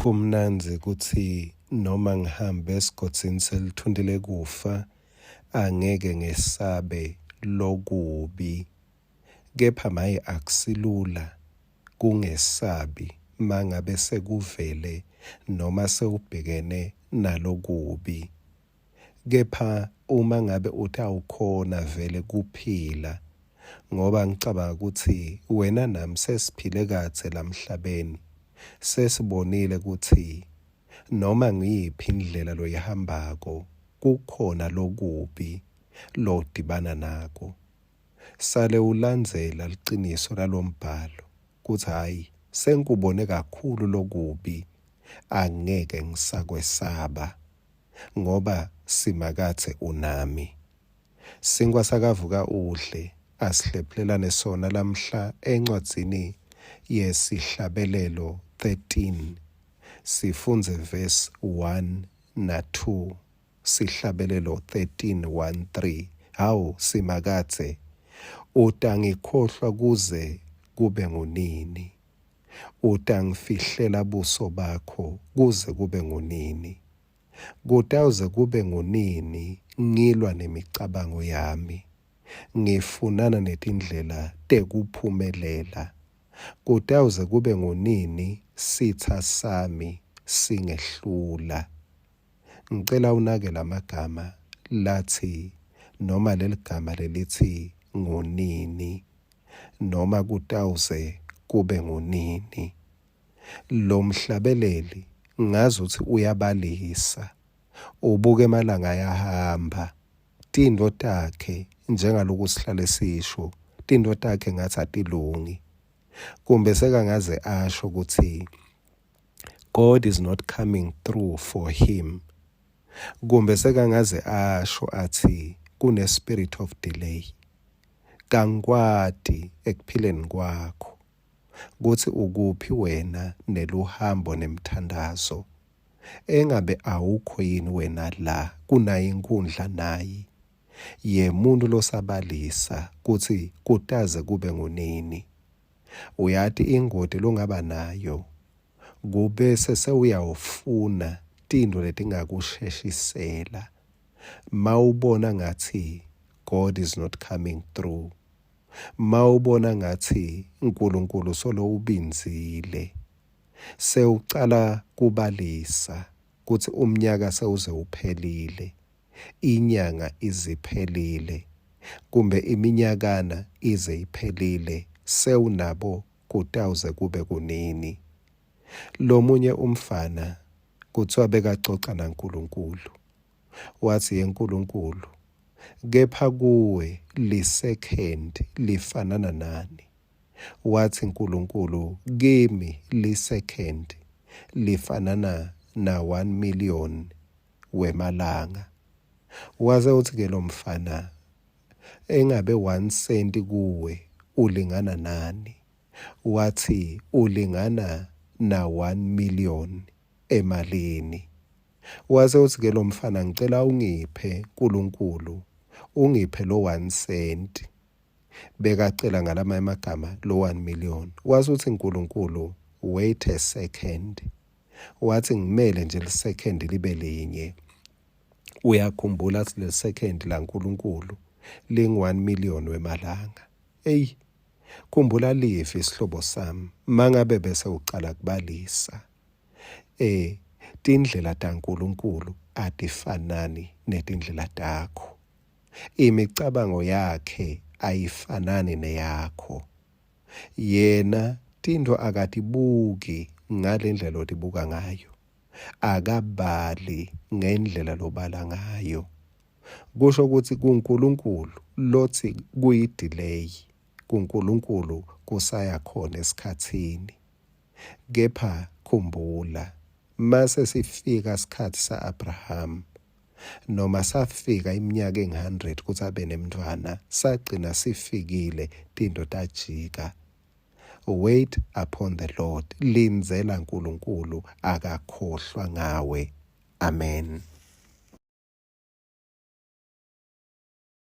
Kumnandzi kutsi noma ngihambe esigodzini selitfunti lekufa, angeke ngesabe lokubi. Kepha maye akusilula kungesabi mangabe sekuvele noma sewubhekene nalokubi. Kepha uma ngabe utawukhona vele kuphila ngoba ngicabanga kutsi wena nami sesiphile kadze lamhlabeni sesibonile kutsi noma ngiyiphi indlela loyihambako kukhona lokubi lodibana nako. Sale ulandzela liciniso lalombhalo kutsi hhayi sengikubone kakhulu lokubi angeke ngisakwesaba. Ngoba Simakadze unami. Sinkwa sakavuka udle asihlephulelane sona lamhla encwadzini yeSihlabelelo 13 sifundze verse 1 na 2 Sihlabelelo 13 1 3 Hawu Simakadze utangikhohlwa kuze kube ngunini? Utangifihlela buso bakho kuze kube ngunini? Kutawuze kube ngunini ngilwa nemicabango yami, ngifunana netindlela tekuphumelela? Kutawuze kube ngunini sitsa sami singehlula? Ngicela unake lamagama latsi noma leligama lelitsi ngunini noma kutawuze kube ngunini. Lomhlabeleli ngazuthi uyabalisa, ubuka emalanga ayahamba, tintfo takhe njengaloku sihlale sisho, tintfo takhe ngathi atilungi. Kumbe sekangaze asho kutsi God is not coming through for him. Kumbe sekangaze asho athi kune spirit of delay. Kangikwati ekuphileni kwakho kutsi ukuphi wena neluhambo nemthandazo. Engabe awukho yini wena la kunayi inkhundla nayi yemuntu losabalisa kutsi kutaze kube ngunini. Uyati ingoti longaba nayo kubese sewuyawufuna tintfo letingakusheshisela mawubona ngatsi God is not coming through mawubona ngatsi uNkulunkulu solo ubindzile sewucala kubalisa kutsi umnyaka sewuze uphelile inyanga iziphelile kumbe iminyakana ize iphelile sewunabo kutawuze kube kunini. Lomunye umfana kutsiwa bekacoca naNkulunkulu. Watsi, YeNkulunkulu, kepha kuwe lisekhend lifanana nani? Watsi Nkulunkulu, kimi lisekhend lifanana na 1 million wemalanga. Wase utsi-ke lomfana, engabe 1 cent kuwe ulingana nani? Watsi ulingana na 1 million emalini. Wase utsi-ke lomfana ngicela ungiphe Nkulunkulu ungiphe lo 1 cent. Bekacela ngalamanye emagama lo 1 million. Wase utsi Nkulunkulu wait a second. Watsi ngimele nje lisekhend libe linye. Uyakhumbula atsi lelisekhend laNkulunkulu lingu 1 million wemalanga. Eyi khumbula livi sihlobo sami mangabe bese ucala kubalisa. Eh tindlela taNkulunkulu atifanani netindlela takho. Imicabango yakhe ayifanani neyakho. Yena tintfo akatibuki ngalendlela lotibuka ngayo. Akabali ngendlela lobala ngayo. Kusho kutsi kuNkulunkulu lotsi kuyi-delay, kuNkulunkulu kusaya khona esikhatsini. Kepha khumbula, mase sifika sikhatsi sa-Abrahama, noma safika iminyaka engu-100 kutsi abe nemntfwana, sagcina sifikile tintfo tajika. Wait upon the Lord, lindzela Nkulunkulu akakhohlwa ngawe. Amen.